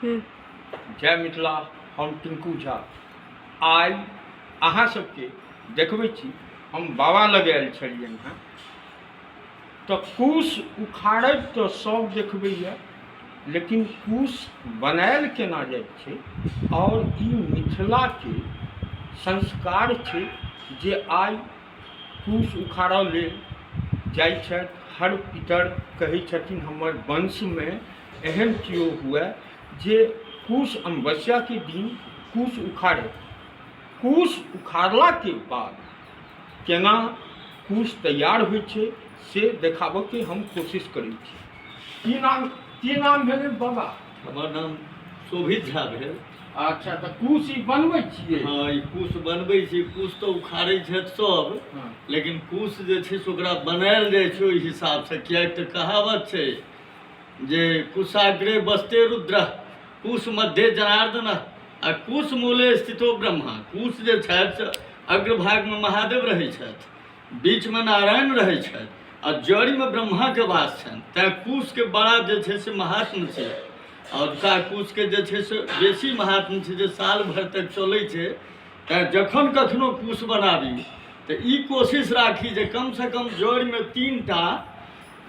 जय मिथिला। हम टिंकू झा आइ अहाँ सबके देखबै छी। हम बाबा लग आयल छलियनि हेँ तऽ कुश उखाड़ैत तऽ सब देखबैए, लेकिन कुश बनायल केना जाइ छै आओर ई मिथिलाके संस्कार छै जे आइ कुश उखाड़ऽ लेल जाइ छथि। हर पितर कहै छथिन हमर वंशमे एहन केओ हुए जे कुश अमावस्याके दिन कुश उखाड़े। कुश उखाड़लाके बाद केना कुश तैयार होइ छै से देखाबऽके हम कोशिश करै छी। की नाम भेलै बाबा? हमर नाम शोभित झा भेल। अच्छा, तऽ कुश ई बनबै छियै? हँ, ई कुश बनबै छी। कुश तऽ उखाड़ै छथि सब, लेकिन कुश जे छै से ओकरा बनायल जाइ छै ओहि हिसाबसँ, किएक तऽ कहावत छै जे कुशाग्रे बस्ते रुद्र, कुश मध्य जनार्दन आ कुश मूले स्थितो ब्रह्मा। कुश जे छथि से अग्रभागमे महादेव रहै छथि, बीचमे नारायण रहै छथि आ जड़िमे ब्रह्माके वास छनि। तैँ कुशके बड़ा जे छै से महात्म छै। अजुका कुशके जे छै से बेसी महात्म छै जे साल भरि तक चलै छै। तैँ जखन कखनो कुश बनाबी तऽ ई कोशिश राखी जे कमसँ कम जड़िमे 3 टा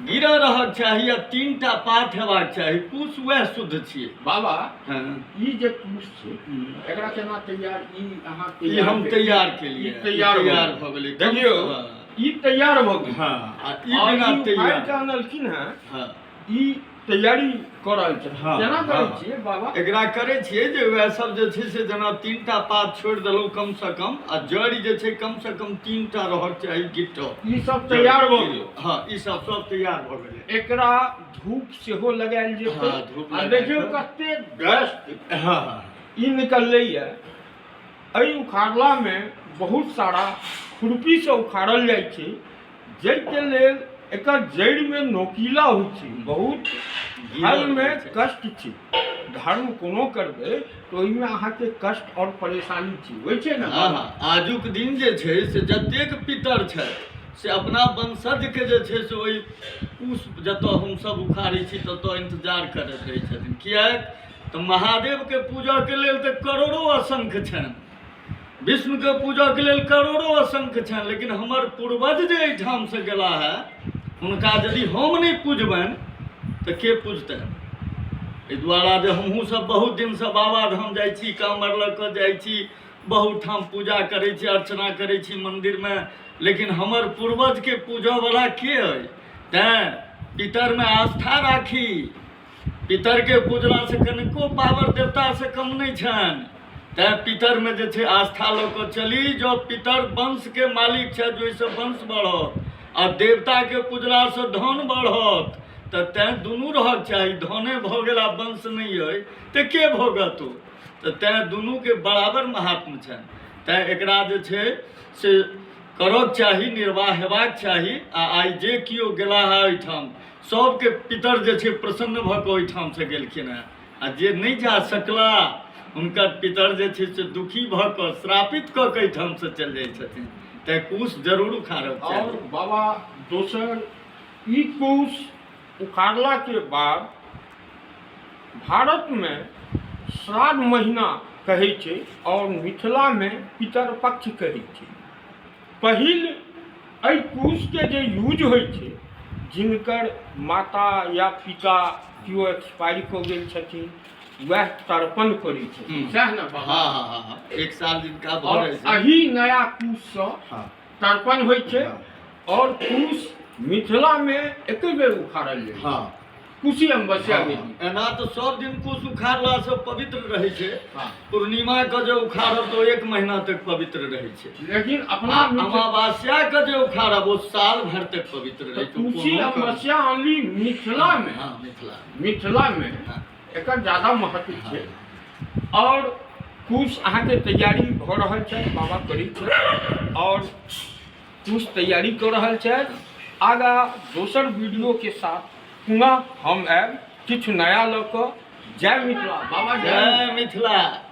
गिरह रहक चाही आ 3 टा पात हेबाक चाही। कुश वएह शुद्ध छियै। बाबा, ई जे कुश छै, एकरा केना तैयार ई अहाँ? ई हम तैयार केलियै। ई तैयार भऽ तैयार भऽ गेलै। देखियौ, ई तैयार भऽ गेल। हँ, आ ई आओर बिना ई उखाड़ि तैयार कऽ अनलखिन हेँ। ई तैयारी कऽ रहल छै। केना करै छियै बाबा? एकरा करै छियै जे वएह सब जे छै से जेना 3 टा पात छोड़ि देलहुँ कमसँ कम आ जड़ि जे छै कमसँ कम 3 टा रहक चाही गिट्टल। ई सब तैयार भऽ गेल? हँ, ई सब सब तैयार भऽ गेलै। एकरा धूप सेहो लगायल जेतै। हँ, धूप आ लगा देखियौ कऽ। कते डस्ट हँ हँ ई निकललैए। एहि उखाड़लामे बहुत सारा खुरपीसँ उखाड़ल जाइ छै, जाहिके लेल एकर जड़िमे नोकीला होइ छै बहुत। धर्ममे कष्ट छै। धर्म कोनो करबै तऽ ओहिमे अहाँके कष्ट आओर परेशानी छै, होइ छै ने? हँ, आजुक दिन जे छै से जतेक पितर छथि से अपना वंशजके जे छै से ओहि कुश जतऽ हमसभ उखाड़ै छी ततऽ इन्तजार करैत रहै छथिन। किएक तऽ महादेवके पूजाके लेल तऽ करोड़ो असंख्य छनि, विष्णुके पूजाके लेल करोड़ो असंख्य छनि, लेकिन हमर पूर्वज जे एहिठामसँ गेला है, हुनका यदि हम नहि पूजबनि तऽ के पूजतनि? एहि दुआरे जे हमहूँ सब बहुत दिनसँ बाबाधाम जाइ छी, काँवर लऽ कऽ जाइ छी, बहुत ठाम पूजा करै छी, अर्चना करै छी मन्दिरमे, लेकिन हमर पूर्वजके पूजऽवला के अइ? तैँ पितरमे आस्था राखी। पितरके पूजलासँ कनिको पावर देवतासँ कम नहि छनि। तैँ पितरमे जे छै आस्था लऽ कऽ चली। जँ पितर वंशके मालिक छथि, ओहिसँ वंश बढ़त आ देवताके पूजलासँ धन बढ़त, तऽ तैँ दुनू रहक चाही। धने भऽ गेल आ वंश नहि अइ तऽ के भोगत ओ? तऽ तैँ दुनूके बराबर महात्म छनि। तैँ एकरा जे छै से करक चाही, निर्वाह हेबाक चाही। आ आइ जे केओ गेलाह है ओहिठाम, सबके पितर जे छै प्रसन्न भऽ कऽ ओहिठामसँ गेलखिन हेँ आ जे नहि जा सकला हुनकर पितर जे छै से दुखी भऽ कऽ श्रापित कऽ कऽ एहिठामसँ चलि जाइ छथिन। तैँ कुश जरूर उखाड़क आओर चाही। बाबा, दोसर ई कुश उखाड़लाके बाद भारतमे श्राद्ध महीना कहै छै आओर मिथिलामे पितरपक्ष कहै छै। पहिल एहि कुशके जे यूज होइ छै, जिनकर माता या पिता केओ एक्सपायर कऽ गेल छथिन, वएह तर्पण करै छथिन, सएह ने बाबा? हँ, एक साल जिनका भऽ आओर जाइ छै। एही नया कुशसँ तर्पण होइ छै। आओर कुश मिथिलामे एके बेर उखाड़ल जाइ छै, कुशी अमावस्या के दिन। एना तऽ सब दिन कुश उखाड़लासँ पवित्र रहै छै। पूर्णिमा के जे उखाड़ब तऽ ओ एक महीना तक पवित्र रहै छै। लेकिन अपना आ अमावस्या के जे उखाड़ब ओ साल भरि तक पवित्र रहै छै। कुशी कोनो कर्म- अमावस्या ओनली मिथिलामे। हँ, मिथिला। मिथिलामे एकर ज्यादा महत्व छै। आओर कुश अहाँके तैयारी भऽ रहल छै, बाबा करै छै आओर कुश तैयारी कऽ रहल छथि। आगाँ दोसर वीडियोके साथ पुनः हम आयब किछु नया लऽ कऽ। जय मिथिला बाबा, जय। जय मिथिला।